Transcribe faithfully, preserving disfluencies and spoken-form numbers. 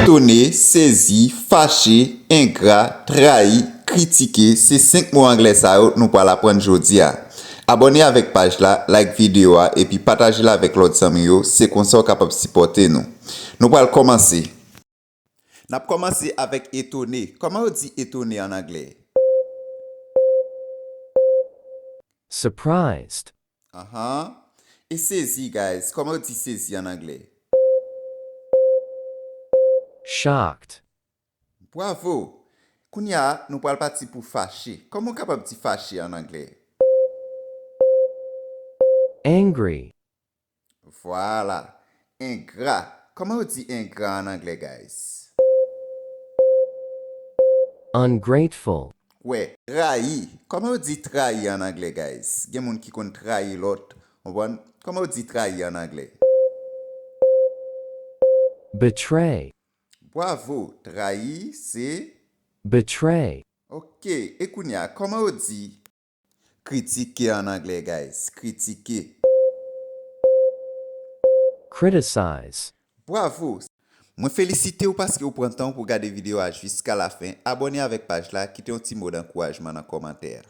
Etone, sezi, fache, engra, trayi, kritike, se senk mo anglè sa yo nou pral aprann jodi a. Abòne avèk paj la, like videyo a, epi pataje l avèk lòt zanmi yo, se konsa w kapab sipòte nou. Nou pral kòmanse. N ap kòmanse avèk etone. Kòman yo di etone an anglè? Surprised. Ahan. E sezi, guys. Kòman yo di sezi an anglè? Shocked. Bravo! Kounye a, nou pral pati pou fache. Kòman w kapab di fache an anglè? Angry. Vwala. Engra. Kòman yo di engra an anglè, guys? Ungrateful. Wè, trayi. Kòman yo di trayi an anglè, guys? Gen moun ki konn trayi lòt. Konprann? Kòman yo di trayi an anglè? Betray. Bravo! Trayi, se. Betray. Ok. E kounye a, kòman yo di kritike an anglè, guys? Kritike. Criticize. Bravo! Mwen felisite w paske w pran tan w pou gade videyo a jiska lafen. Abòne avèk paj la, kite yon ti mo dankourajman nan kòmantè a.